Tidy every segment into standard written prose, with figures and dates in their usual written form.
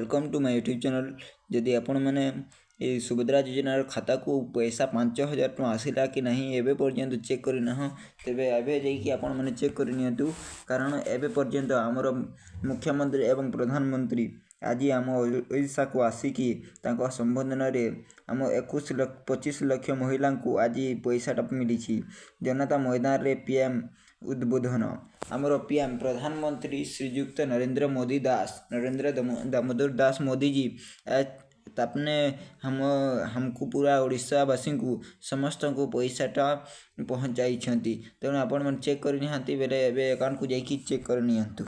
Welcome to my YouTube channel. ଯଦି ଆପଣମାନେ ଏଇ ସୁଭଦ୍ରା ଯୋଜନାର ଖାତାକୁ ପଇସା 5000 ଟଙ୍କା ଆସିଲା କି ନାହିଁ ଏବେ ପର୍ଯ୍ୟନ୍ତ ଚେକ୍ କରିନାହଁ, ତେବେ ଏବେ ଯାଇକି ଆପଣମାନେ ଚେକ୍ କରିନିଅନ୍ତୁ। କାରଣ ଏବେ ପର୍ଯ୍ୟନ୍ତ ଆମର ମୁଖ୍ୟମନ୍ତ୍ରୀ ଏବଂ ପ୍ରଧାନମନ୍ତ୍ରୀ ଆଜି ଆମ ଓଡ଼ିଶାକୁ ଆସିକି ତାଙ୍କ ସମ୍ବୋଧନରେ ଆମ 21 ଲକ୍ଷ, 25 ଲକ୍ଷ ମହିଳାଙ୍କୁ ଆଜି ପଇସାଟା ମିଳିଛି। ଜନତା ମଇଦାନରେ ପିଏମ୍ ଉଦ୍ବୋଧନ। ଆମର ପିଏମ୍, ପ୍ରଧାନମନ୍ତ୍ରୀ ଶ୍ରୀଯୁକ୍ତ ନରେନ୍ଦ୍ର ମୋଦି ଦାସ, ନରେନ୍ଦ୍ର ଦାମୋଦର ଦାସ ମୋଦିଜୀ ତାପନେ ଆମ ଆମକୁ, ପୁରା ଓଡ଼ିଶାବାସୀଙ୍କୁ, ସମସ୍ତଙ୍କୁ ପଇସାଟା ପହଞ୍ଚାଇଛନ୍ତି। ତେଣୁ ଆପଣମାନେ ଚେକ୍ କରିନାହାନ୍ତି ବେଲେ ଏବେ ଆକାଉଣ୍ଟକୁ ଯାଇକି ଚେକ୍ କରିନିଅନ୍ତୁ।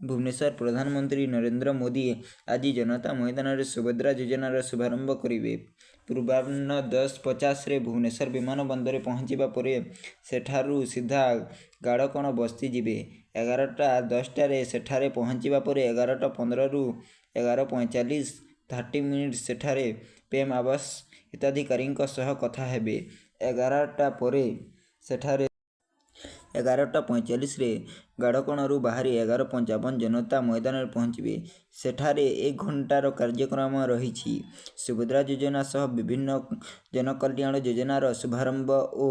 ଭୁବନେଶ୍ୱର, ପ୍ରଧାନମନ୍ତ୍ରୀ ନରେନ୍ଦ୍ର ମୋଦି ଆଜି ଜନତା ମଇଦାନରେ ସୁଭଦ୍ରା ଯୋଜନାର ଶୁଭାରମ୍ଭ କରିବେ। ପୂର୍ବାହ୍ନ 10:50ରେ ଭୁବନେଶ୍ୱର ବିମାନ ବନ୍ଦରରେ ପହଞ୍ଚିବା ପରେ ସେଠାରୁ ସିଧା ଗାଡ଼କଣ ବସ୍ତି ଯିବେ। 11ଟା 10ଟାରେ ସେଠାରେ ପହଞ୍ଚିବା ପରେ 11ଟା 15ରୁ 11:45, 30 ମିନିଟ୍ ସେଠାରେ ପିଏମ୍ ଆବାସ ହିତାଧିକାରୀଙ୍କ ସହ କଥା ହେବେ। 11ଟା ପରେ ସେଠାରେ 11ଟା 45ରେ ଗାଡ଼କଣରୁ ବାହାରି 11:55 ଜନତା ମଇଦାନରେ ପହଞ୍ଚିବେ। ସେଠାରେ ଏକ ଘଣ୍ଟାର କାର୍ଯ୍ୟକ୍ରମ ରହିଛି। ସୁଭଦ୍ରା ଯୋଜନା ସହ ବିଭିନ୍ନ ଜନକଲ୍ୟାଣ ଯୋଜନାର ଶୁଭାରମ୍ଭ ଓ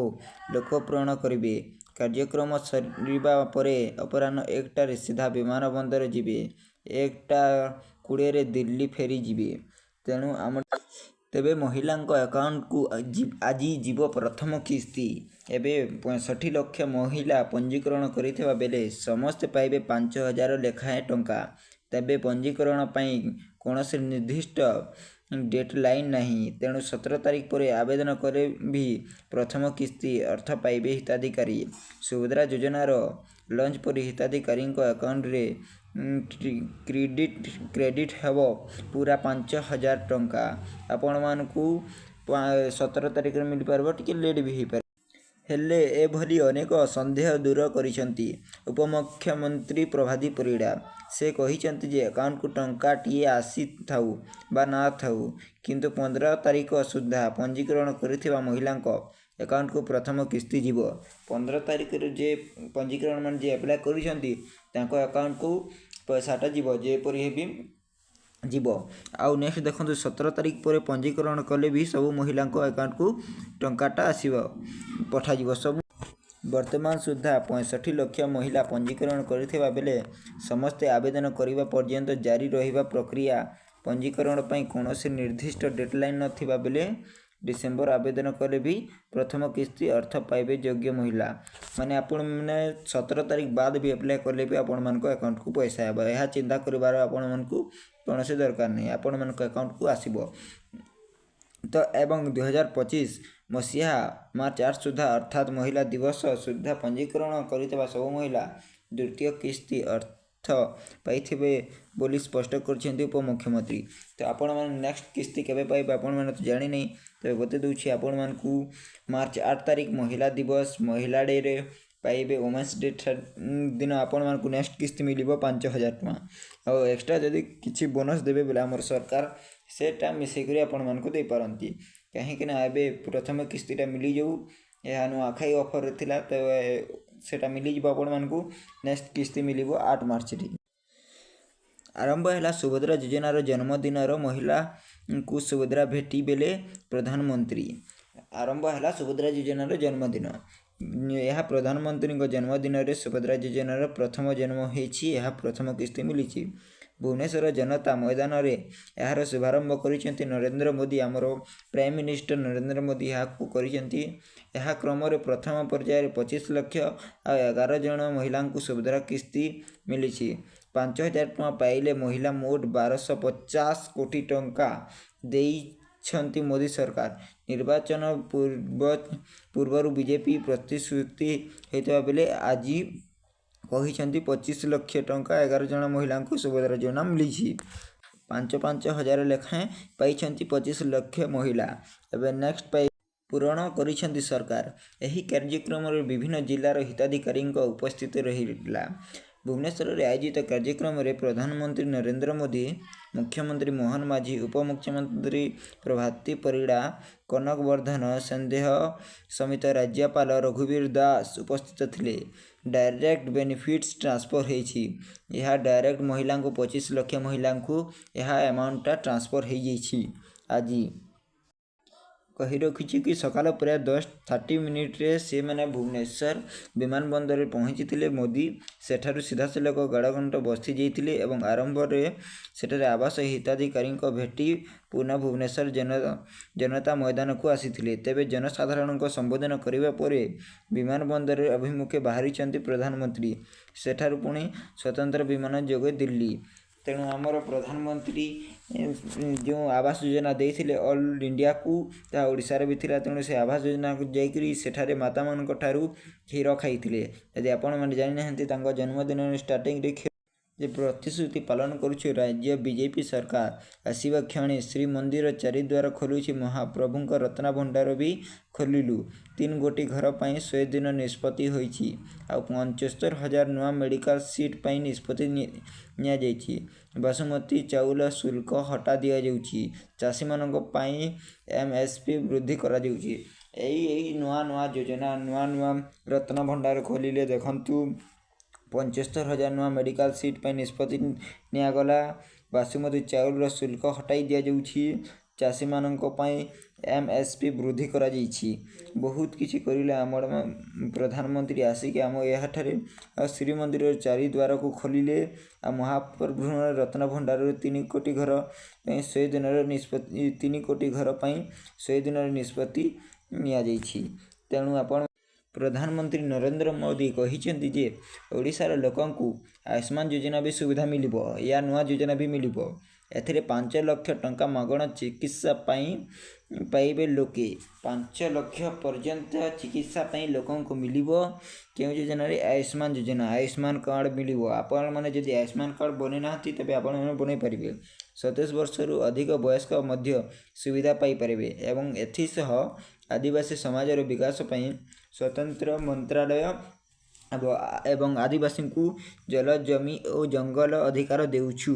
ଲୋକାର୍ପଣ କରିବେ। କାର୍ଯ୍ୟକ୍ରମ ସରିବା ପରେ ଅପରାହ୍ନ 1ଟାରେ ସିଧା ବିମାନ ବନ୍ଦର ଯିବେ। 1ଟା 20ରେ ଦିଲ୍ଲୀ ଫେରିଯିବେ। ତେଣୁ ଆମ ତେବେ ମହିଳାଙ୍କ ଆକାଉଣ୍ଟକୁ ଆଜି ଯିବ ପ୍ରଥମ କିସ୍ତି। ଏବେ 65 ଲକ୍ଷ ମହିଳା ପଞ୍ଜୀକରଣ କରିଥିବା ବେଳେ ସମସ୍ତେ ପାଇବେ 5000 ଲେଖାଏଁ ଟଙ୍କା। ତେବେ ପଞ୍ଜୀକରଣ ପାଇଁ କୌଣସି ନିର୍ଦ୍ଦିଷ୍ଟ ଡେଟ୍ ଲାଇନ୍ ନାହିଁ। ତେଣୁ 17 ତାରିଖ ପରେ ଆବେଦନ କଲେ ବି ପ୍ରଥମ କିସ୍ତି ଅର୍ଥ ପାଇବେ ହିତାଧିକାରୀ। ସୁଭଦ୍ରା ଯୋଜନାର ଲଞ୍ଚ ପରେ ହିତାଧିକାରୀଙ୍କ ଆକାଉଣ୍ଟରେ କ୍ରେଡ଼ିଟ୍ ହେବ ପୁରା 5000 ଟଙ୍କା। ଆପଣମାନଙ୍କୁ 17 ତାରିଖରେ ମିଳିପାରିବ, ଟିକେ ଲେଟ୍ ବି ହେଇପାରେ। ହେଲେ ଏଭଳି ଅନେକ ସନ୍ଦେହ ଦୂର କରିଛନ୍ତି ଉପମୁଖ୍ୟମନ୍ତ୍ରୀ ପ୍ରଭାତୀ ପରିଡ଼ା। ସେ କହିଛନ୍ତି ଯେ ଆକାଉଣ୍ଟକୁ ଟଙ୍କାଟିଏ ଆସିଥାଉ ବା ନଥାଉ, କିନ୍ତୁ 15 ତାରିଖ ସୁଦ୍ଧା ପଞ୍ଜୀକରଣ କରିଥିବା ମହିଳାଙ୍କ ଆକାଉଣ୍ଟକୁ ପ୍ରଥମ କିସ୍ତି ଯିବ। 15 ତାରିଖରୁ ଯେ ପଞ୍ଜୀକରଣ, ମାନେ ଯିଏ ଆପ୍ଲାଏ କରିଛନ୍ତି, ତାଙ୍କ ଆକାଉଣ୍ଟକୁ ପଇସାଟା ଯିବ, ଯେପରି ବି ଯିବ। ଆଉ ନେକ୍ସଟ ଦେଖନ୍ତୁ, 17 ତାରିଖ ପରେ ପଞ୍ଜୀକରଣ କଲେ ବି ସବୁ ମହିଳାଙ୍କ ଆକାଉଣ୍ଟକୁ ଟଙ୍କାଟା ଆସିବ, ପଠାଯିବ ସବୁ। ବର୍ତ୍ତମାନ ସୁଦ୍ଧା 65 ଲକ୍ଷ ମହିଳା ପଞ୍ଜୀକରଣ କରିଥିବା ବେଳେ ସମସ୍ତେ ଆବେଦନ କରିବା ପର୍ଯ୍ୟନ୍ତ ଜାରି ରହିବା ପ୍ରକ୍ରିୟା। ପଞ୍ଜୀକରଣ ପାଇଁ କୌଣସି ନିର୍ଦ୍ଦିଷ୍ଟ ଡେଡ଼ଲାଇନ୍ ନଥିବା ବେଳେ ଡିସେମ୍ବର ଆବେଦନ କଲେ ବି ପ୍ରଥମ କିସ୍ତି ଅର୍ଥ ପାଇବେ ଯୋଗ୍ୟ ମହିଳା। ମାନେ ଆପଣମାନେ 17 ତାରିଖ ବାଦ ବି ଆପ୍ଲାଏ କଲେ ବି ଆପଣମାନଙ୍କ ଆକାଉଣ୍ଟକୁ ପଇସା ହେବ। ଏହା ଚିନ୍ତା କରିବାର ଆପଣମାନଙ୍କୁ କୌଣସି ଦରକାର ନାହିଁ। ଆପଣମାନଙ୍କ ଆକାଉଣ୍ଟକୁ ଆସିବ ତ। ଏବଂ 2025 ମସିହା ମାର୍ଚ୍ଚ 8 ସୁଦ୍ଧା, ଅର୍ଥାତ୍ ମହିଳା ଦିବସ ସୁଦ୍ଧା ପଞ୍ଜୀକରଣ କରିଥିବା ସବୁ ମହିଳା ଦ୍ୱିତୀୟ କିସ୍ତି ଅର୍ଥ ପାଇଥିବେ ବୋଲି ସ୍ପଷ୍ଟ କରିଛନ୍ତି ଉପମୁଖ୍ୟମନ୍ତ୍ରୀ। ତ ଆପଣମାନେ ନେକ୍ସଟ କିସ୍ତି କେବେ ପାଇବେ, ଆପଣମାନେ ତ ଜାଣିନାହିଁ। ତେବେ ବତାଇ ଦେଉଛି ଆପଣମାନଙ୍କୁ, ମାର୍ଚ୍ଚ 8 ତାରିଖ ମହିଳା ଦିବସ, ମହିଳା ଡେରେ ପାଇବେ। ଓମେନ୍ସ ଡେ ଦିନ ଆପଣମାନଙ୍କୁ ନେକ୍ସଟ କିସ୍ତି ମିଳିବ 5000 ଟଙ୍କା। ଆଉ ଏକ୍ସଟ୍ରା ଯଦି କିଛି ବୋନସ୍ ଦେବେ ବୋଲେ ଆମର ସରକାର ସେଟା ମିଶାଇକରି ଆପଣମାନଙ୍କୁ ଦେଇପାରନ୍ତି। କାହିଁକି ନା ଏବେ ପ୍ରଥମ କିସ୍ତିଟା ମିଳିଯାଉ। ଏହା ନୂଆଖାଇ ଅଫର୍ରେ ଥିଲା, ତ ସେଟା ମିଳିଯିବ ଆପଣମାନଙ୍କୁ। ନେକ୍ସଟ କିସ୍ତି ମିଳିବ 8 ମାର୍ଚ୍ଚରେ। ଆରମ୍ଭ ହେଲା ସୁଭଦ୍ରା ଯୋଜନାର ଜନ୍ମଦିନର ମହିଳାଙ୍କୁ ସୁଭଦ୍ରା ଭେଟି ବେଲେ ପ୍ରଧାନମନ୍ତ୍ରୀ। ଆରମ୍ଭ ହେଲା ସୁଭଦ୍ରା ଯୋଜନାର ଜନ୍ମଦିନ। ଏହା ପ୍ରଧାନମନ୍ତ୍ରୀଙ୍କ ଜନ୍ମଦିନରେ ସୁଭଦ୍ରା ଯୋଜନାର ପ୍ରଥମ ଜନ୍ମ ହୋଇଛି। ଏହା ପ୍ରଥମ କିସ୍ତି ମିଳିଛି। ଭୁବନେଶ୍ୱର ଜନତା ମଇଦାନରେ ଏହାର ଶୁଭାରମ୍ଭ କରିଛନ୍ତି ନରେନ୍ଦ୍ର ମୋଦି। ଆମର ପ୍ରାଇମ୍ ମିନିଷ୍ଟର ନରେନ୍ଦ୍ର ମୋଦି ଏହାକୁ କରିଛନ୍ତି। ଏହା କ୍ରମରେ ପ୍ରଥମ ପର୍ଯ୍ୟାୟରେ 25 ଲକ୍ଷ ଆଉ 11 ଜଣ ମହିଳାଙ୍କୁ ସୁଭଦ୍ରା କିସ୍ତି ମିଳିଛି। 5000 ଟଙ୍କା ପାଇଲେ ମହିଳା। ମୋଟ 1250 କୋଟି ଟଙ୍କା ଦେଇଛନ୍ତି ମୋଦି ସରକାର। ନିର୍ବାଚନ ପୂର୍ବରୁ ବିଜେପି ପ୍ରତିଶ୍ରୁତି ହୋଇଥିବା ବେଳେ ଆଜି କହିଛନ୍ତି 25 ଲକ୍ଷ ଟଙ୍କା 11 ଜଣ ମହିଳାଙ୍କୁ ସୁଭଦ୍ରା ଯୋଜନା ମିଳିଛି। 5 5 ହଜାର ଲେଖାଏଁ ପାଇଛନ୍ତି 25 ଲକ୍ଷ ମହିଳା। ଏବେ ନେକ୍ସଟ ପାଇ ପୂରଣ କରିଛନ୍ତି ସରକାର। ଏହି କାର୍ଯ୍ୟକ୍ରମରେ ବିଭିନ୍ନ ଜିଲ୍ଲାର ହିତାଧିକାରୀଙ୍କ ଉପସ୍ଥିତି ରହିଲା। ଭୁବନେଶ୍ୱରରେ ଆୟୋଜିତ କାର୍ଯ୍ୟକ୍ରମରେ ପ୍ରଧାନମନ୍ତ୍ରୀ ନରେନ୍ଦ୍ର ମୋଦି, ମୁଖ୍ୟମନ୍ତ୍ରୀ ମୋହନ ମାଝୀ, ଉପମୁଖ୍ୟମନ୍ତ୍ରୀ ପ୍ରଭାତୀ ପରିଡ଼ା, କନକ ବର୍ଦ୍ଧନ ସିଂଦେଓ ସମେତ ରାଜ୍ୟପାଳ ରଘୁବର ଦାସ ଉପସ୍ଥିତ ଥିଲେ। ଡାଇରେକ୍ଟ ବେନିଫିଟ୍ସ ଟ୍ରାନ୍ସଫର୍ ହେଇଛି। ଏହା ଡାଇରେକ୍ଟ ମହିଳାଙ୍କୁ, 25 ଲକ୍ଷ ମହିଳାଙ୍କୁ ଏହା ଆମାଉଣ୍ଟଟା ଟ୍ରାନ୍ସଫର୍ ହେଇଯାଇଛି ଆଜି। କହି ରଖିଛି କି ସକାଳ ପ୍ରାୟ 10:30 ମିନିଟ୍ରେ ସେମାନେ ଭୁବନେଶ୍ୱର ବିମାନ ବନ୍ଦରରେ ପହଞ୍ଚିଥିଲେ ମୋଦି। ସେଠାରୁ ସିଧାସଳଖ ଗାଡ଼ଗଣ୍ଡ ବସ୍ତି ଯାଇଥିଲେ ଏବଂ ଆରମ୍ଭରେ ସେଠାରେ ଆବାସ ହିତାଧିକାରୀଙ୍କ ଭେଟି ପୁନଃ ଭୁବନେଶ୍ୱର ଜନତା ମଇଦାନକୁ ଆସିଥିଲେ। ତେବେ ଜନସାଧାରଣଙ୍କ ସମ୍ବୋଧନ କରିବା ପରେ ବିମାନ ବନ୍ଦର ଅଭିମୁଖେ ବାହାରିଛନ୍ତି ପ୍ରଧାନମନ୍ତ୍ରୀ। ସେଠାରୁ ପୁଣି ସ୍ୱତନ୍ତ୍ର ବିମାନ ଯୋଗେ ଦିଲ୍ଲୀ। ତେଣୁ ଆମର ପ୍ରଧାନମନ୍ତ୍ରୀ ଯେଉଁ ଆବାସ ଯୋଜନା ଦେଇଥିଲେ ଅଲ୍ ଇଣ୍ଡିଆକୁ, ତାହା ଓଡ଼ିଶାରେ ବି ଥିଲା। ତେଣୁ ସେ ଆବାସ ଯୋଜନାକୁ ଯାଇକରି ସେଠାରେ ମାତାମାନଙ୍କ ଠାରୁ କ୍ଷୀର ଖାଇଥିଲେ। ଯଦି ଆପଣମାନେ ଜାଣିନାହାନ୍ତି, ତାଙ୍କ ଜନ୍ମଦିନ ଷ୍ଟାର୍ଟିଂରେ ଯେ ପ୍ରତିଶ୍ରୁତି ପାଳନ କରୁଛି ରାଜ୍ୟ ବିଜେପି ସରକାର। ଆସିବା କ୍ଷଣି ଶ୍ରୀମନ୍ଦିର ଚାରିଦ୍ୱାର ଖୋଲୁଛି, ମହାପ୍ରଭୁଙ୍କ ରତ୍ନଭଣ୍ଡାର ବି ଖୋଲିଲୁ। 3 କୋଟି ଘର ପାଇଁ 100 ଦିନ ନିଷ୍ପତ୍ତି ହୋଇଛି। ଆଉ 75,000 ନୂଆ ମେଡ଼ିକାଲ ସିଟ୍ ପାଇଁ ନିଷ୍ପତ୍ତି ନିଆଯାଇଛି। ବାସୁମତୀ ଚାଉଳ ଶୁଳ୍କ ହଟା ଦିଆଯାଉଛି। ଚାଷୀମାନଙ୍କ ପାଇଁ ଏମ୍ଏସ୍ପି ବୃଦ୍ଧି କରାଯାଉଛି। ଏଇ ନୂଆ ନୂଆ ଯୋଜନା, ନୂଆ ନୂଆ ରତ୍ନଭଣ୍ଡାର ଖୋଲିଲେ। ଦେଖନ୍ତୁ, 75,000 ନୂଆ ମେଡ଼ିକାଲ ସିଟ୍ ପାଇଁ ନିଷ୍ପତ୍ତି ନିଆଗଲା। ବାସୁମତୀ ଚାଉଳର ଶୁଳ୍କ ହଟାଇ ଦିଆଯାଉଛି। ଚାଷୀମାନଙ୍କ ପାଇଁ ଏମ୍ଏସ୍ପି ବୃଦ୍ଧି କରାଯାଇଛି। ବହୁତ କିଛି କରିଲେ ଆମର ପ୍ରଧାନମନ୍ତ୍ରୀ ଆସିକି ଆମ ଏହାଠାରେ। ଆଉ ଶ୍ରୀମନ୍ଦିରର ଚାରିଦ୍ୱାରକୁ ଖୋଲିଲେ ଆଉ ମହାପ୍ରଭୁଙ୍କ ରତ୍ନଭଣ୍ଡାରରୁ 3 କୋଟି ଘର ପାଇଁ 100 ଦିନର ନିଷ୍ପତ୍ତି, 3 କୋଟି ଘର ପାଇଁ 100 ଦିନର ନିଷ୍ପତ୍ତି ନିଆଯାଇଛି। ତେଣୁ ଆପଣ ପ୍ରଧାନମନ୍ତ୍ରୀ ନରେନ୍ଦ୍ର ମୋଦି କହିଛନ୍ତି ଯେ ଓଡ଼ିଶାର ଲୋକଙ୍କୁ ଆୟୁଷ୍ମାନ ଯୋଜନା ବି ସୁବିଧା ମିଳିବ, ୟା ନୂଆ ଯୋଜନା ବି ମିଳିବ। ଏଥିରେ 5 ଲକ୍ଷ ଟଙ୍କା ମାଗଣା ଚିକିତ୍ସା ପାଇଁ ପାଇବେ ଲୋକେ। 5 ଲକ୍ଷ ପର୍ଯ୍ୟନ୍ତ ଚିକିତ୍ସା ପାଇଁ ଲୋକଙ୍କୁ ମିଳିବ। କେଉଁ ଯୋଜନାରେ? ଆୟୁଷ୍ମାନ ଯୋଜନା, ଆୟୁଷ୍ମାନ କାର୍ଡ଼ ମିଳିବ। ଆପଣମାନେ ଯଦି ଆୟୁଷ୍ମାନ କାର୍ଡ଼ ବନେଇ ନାହାନ୍ତି, ତେବେ ଆପଣମାନେ ବନେଇ ପାରିବେ। 27 ବର୍ଷରୁ ଅଧିକ ବୟସ୍କ ମଧ୍ୟ ସୁବିଧା ପାଇପାରିବେ। ଏବଂ ଏଥିସହ ଆଦିବାସୀ ସମାଜର ବିକାଶ ପାଇଁ ସ୍ୱତନ୍ତ୍ର ମନ୍ତ୍ରାଳୟ ଏବଂ ଆଦିବାସୀଙ୍କୁ ଜଳ, ଜମି ଓ ଜଙ୍ଗଲ ଅଧିକାର ଦେଉଛୁ।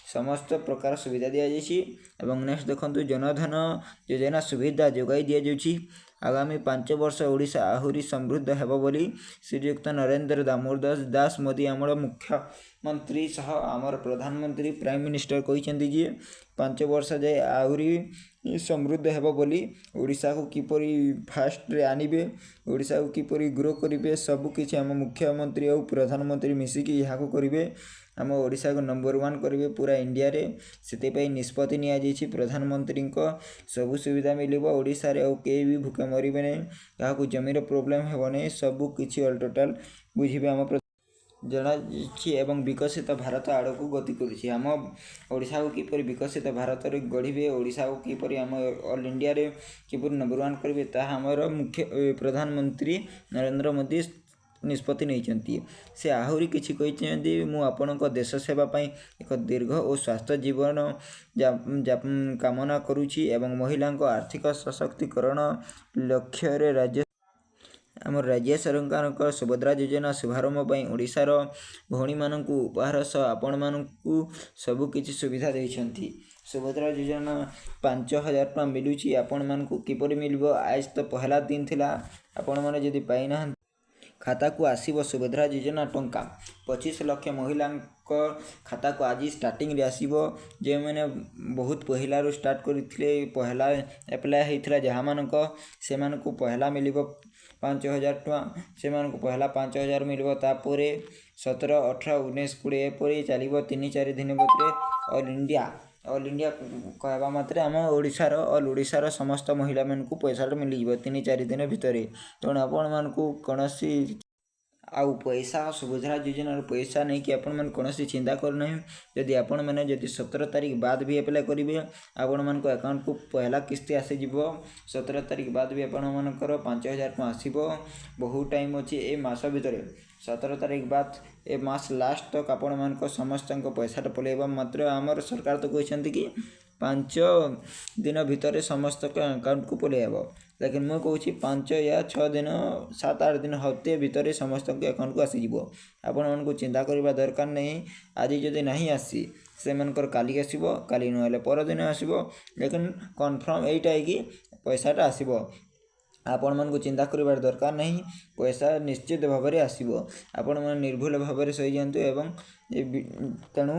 ସମସ୍ତ ପ୍ରକାର ସୁବିଧା ଦିଆଯାଇଛି। ଏବଂ ନେକ୍ସଟ ଦେଖନ୍ତୁ, ଜନଧନ ଯୋଜନା ସୁବିଧା ଯୋଗାଇ ଦିଆଯାଉଛି। ଆଗାମୀ 5 ବର୍ଷ ଓଡ଼ିଶା ଆହୁରି ସମୃଦ୍ଧ ହେବ ବୋଲି ଶ୍ରୀଯୁକ୍ତ ନରେନ୍ଦ୍ର ଦାମୋଦର ଦାସ ମୋଦି, ଆମର ମୁଖ୍ୟମନ୍ତ୍ରୀ ସହ ଆମର ପ୍ରଧାନମନ୍ତ୍ରୀ, ପ୍ରାଇମ୍ ମିନିଷ୍ଟର କହିଛନ୍ତି ଯେ 5 ବର୍ଷ ଯାଏ ଆହୁରି ସମୃଦ୍ଧ ହେବ ବୋଲି। ଓଡ଼ିଶାକୁ କିପରି ଫାଷ୍ଟରେ ଆଣିବେ, ଓଡ଼ିଶାକୁ କିପରି ଗ୍ରୋ କରିବେ, ସବୁକିଛି ଆମ ମୁଖ୍ୟମନ୍ତ୍ରୀ ଆଉ ପ୍ରଧାନମନ୍ତ୍ରୀ ମିଶିକି ଏହାକୁ କରିବେ। ଆମ ଓଡ଼ିଶାକୁ ନମ୍ବର ୱାନ୍ କରିବେ ପୁରା ଇଣ୍ଡିଆରେ, ସେଥିପାଇଁ ନିଷ୍ପତ୍ତି ନିଆଯାଇଛି। ପ୍ରଧାନମନ୍ତ୍ରୀଙ୍କ ସବୁ ସୁବିଧା ମିଳିବ ଓଡ଼ିଶାରେ। ଆଉ କେହି ବି ଭୋକେ ମରିବେ ନାହିଁ, କାହାକୁ ଜମିର ପ୍ରୋବ୍ଲେମ୍ ହେବ ନାହିଁ। ସବୁ କିଛି ଅଲ୍ ଟୋଟାଲ୍ ବୁଝିବେ ଆମ ଜଣାଛି ଏବଂ ବିକଶିତ ଭାରତ ଆଡ଼କୁ ଗତି କରୁଛି। ଆମ ଓଡ଼ିଶାକୁ କିପରି ବିକଶିତ ଭାରତରେ ଗଢ଼ିବେ, ଓଡ଼ିଶାକୁ କିପରି ଆମ ଅଲ୍ ଇଣ୍ଡିଆରେ କିପରି ନମ୍ବର ୱାନ୍ କରିବେ, ତାହା ଆମର ମୁଖ୍ୟ ପ୍ରଧାନମନ୍ତ୍ରୀ ନରେନ୍ଦ୍ର ମୋଦି ନିଷ୍ପତ୍ତି ନେଇଛନ୍ତି। ସେ ଆହୁରି କିଛି କହିଛନ୍ତି, ମୁଁ ଆପଣଙ୍କ ଦେଶ ସେବା ପାଇଁ ଏକ ଦୀର୍ଘ ଓ ସ୍ୱାସ୍ଥ୍ୟ ଜୀବନ କାମନା କରୁଛି। ଏବଂ ମହିଳାଙ୍କ ଆର୍ଥିକ ସଶକ୍ତିକରଣ ଲକ୍ଷ୍ୟରେ ଆମର ରାଜ୍ୟ ସରକାରଙ୍କ ସୁଭଦ୍ରା ଯୋଜନା ଶୁଭାରମ୍ଭ ପାଇଁ ଓଡ଼ିଶାର ଭଉଣୀମାନଙ୍କୁ ଉପହାର ସହ ଆପଣମାନଙ୍କୁ ସବୁକିଛି ସୁବିଧା ଦେଇଛନ୍ତି। ସୁଭଦ୍ରା ଯୋଜନା 5,000 ଟଙ୍କା ମିଳୁଛି ଆପଣମାନଙ୍କୁ। କିପରି ମିଳିବ? ଆଜ ତ ପହଲା ଦିନ ଥିଲା। ଆପଣମାନେ ଯଦି ପାଇନାହାନ୍ତି, ଖାତାକୁ ଆସିବ ସୁଭଦ୍ରା ଯୋଜନା ଟଙ୍କା। 25 ଲକ୍ଷ ମହିଳାଙ୍କ ଖାତାକୁ ଆଜି ଷ୍ଟାର୍ଟିଂରେ ଆସିବ। ଯେଉଁମାନେ ବହୁତ ପହିଲାରୁ ଷ୍ଟାର୍ଟ କରିଥିଲେ, ପହିଲା ଆପ୍ଲାଏ ହେଇଥିଲା ଯାହାମାନଙ୍କ, ସେମାନଙ୍କୁ ପହିଲା ମିଳିବ 5,000 ଟଙ୍କା। ସେମାନଙ୍କୁ ପହିଲା 5,000 ମିଳିବ। ତାପରେ 17, 18, 19, 20 ଏପରି ଚାଲିବ। 3-4 ଦିନ ଭିତରେ ଅଲ୍ ଇଣ୍ଡିଆ, ଅଲ୍ ଇଣ୍ଡିଆ କହିବା ମାତ୍ରେ ଆମ ଓଡ଼ିଶାର, ଅଲ୍ ଓଡ଼ିଶାର ସମସ୍ତ ମହିଳାମାନଙ୍କୁ ପଇସାଟା ମିଳିଯିବ 3-4 ଦିନ ଭିତରେ। ତେଣୁ ଆପଣମାନଙ୍କୁ କୌଣସି ଆଉ ପଇସା, ସୁଭଦ୍ରା ଯୋଜନାର ପଇସା ନେଇକି ଆପଣମାନେ କୌଣସି ଚିନ୍ତା କରୁନାହିଁ। ଯଦି ଆପଣମାନେ ଯଦି 17 ତାରିଖ ବାଦ ବି ଆପ୍ଲାଏ କରିବେ, ଆପଣମାନଙ୍କ ଆକାଉଣ୍ଟକୁ ପହିଲା କିସ୍ତି ଆସିଯିବ। 17 ତାରିଖ ବାଦ ବି ଆପଣମାନଙ୍କର 5,000 ଟଙ୍କା ଆସିବ। ବହୁତ ଟାଇମ୍ ଅଛି ଏ ମାସ ଭିତରେ। 17 ତାରିଖ ବାଦ ଏ ମାସ ଲାଷ୍ଟ ତକ ଆପଣମାନଙ୍କ ସମସ୍ତଙ୍କ ପଇସାଟା ପଳାଇବ। ମାତ୍ର ଆମର ସରକାର ତ କହିଛନ୍ତି କି 5 ଦିନ ଭିତରେ ସମସ୍ତଙ୍କ ଆକାଉଣ୍ଟକୁ ପଳେଇ ଆସିବ। ଲେକିନ୍ ମୁଁ କହୁଛି 5 ୟା 6 ଦିନ, 7 8 ଦିନ, ହପ୍ତେ ଭିତରେ ସମସ୍ତଙ୍କ ଆକାଉଣ୍ଟକୁ ଆସିଯିବ। ଆପଣମାନଙ୍କୁ ଚିନ୍ତା କରିବା ଦରକାର ନାହିଁ। ଆଜି ଯଦି ନାହିଁ ଆସି, ସେମାନଙ୍କର କାଲି ଆସିବ, କାଲି ନହେଲେ ପରଦିନ ଆସିବ। ଲେକିନ୍ କନଫର୍ମ ଏଇଟା କି ପଇସାଟା ଆସିବ। ଆପଣମାନଙ୍କୁ ଚିନ୍ତା କରିବାର ଦରକାର ନାହିଁ, ପଇସା ନିଶ୍ଚିତ ଭାବରେ ଆସିବ। ଆପଣମାନେ ନିର୍ଭୁଲ ଭାବରେ ଶୋଇଯାଆନ୍ତୁ। ଏବଂ ତେଣୁ